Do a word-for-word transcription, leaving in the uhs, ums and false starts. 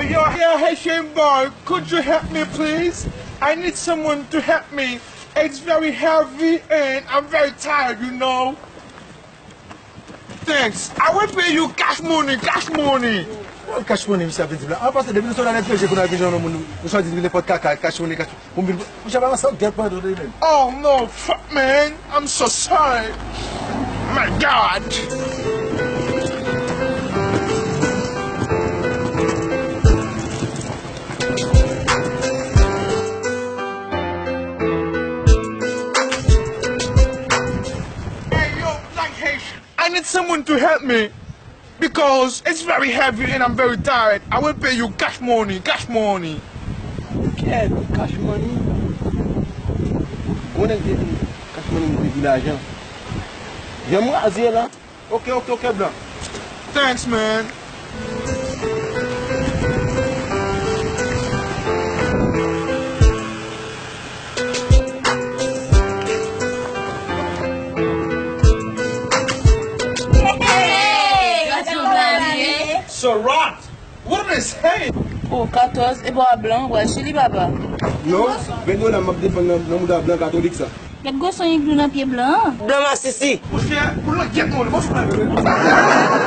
Yo, here, Haitian boy, could you help me, please? I need someone to help me. It's very heavy and I'm very tired, you know. Thanks. I will pay you cash money, cash money. Cash money, misye ap vin di la. An pase, depi nou sot nan letranje, pou n al vin jwenn yon moun, nou chwazi di nenpòt kaka, cash money, cash money. Pou m vin, misye pa nan sa, w gèt pandan de menm. Oh no, fuck man, I'm so sorry. My God. Hey, yo, Black Haitian, I need someone to help me because it's very heavy and I'm very tired. I will pay you cash money, cash money. Kèt, cash money. Ou nèg te di cash money, m te di lajan. Jan m raze la. Ok, ok, ok, blan. Thanks, man. Hey! What is he? Oh, katòz, e bò a blan, w al chili, papa. Non, vennde dola m ap defann nan, nan mouda blan katolik sa. Gad gwo son iglou nan pye blan an. Blan masisi. Monchè, pou langyèt mwen, mwen fè.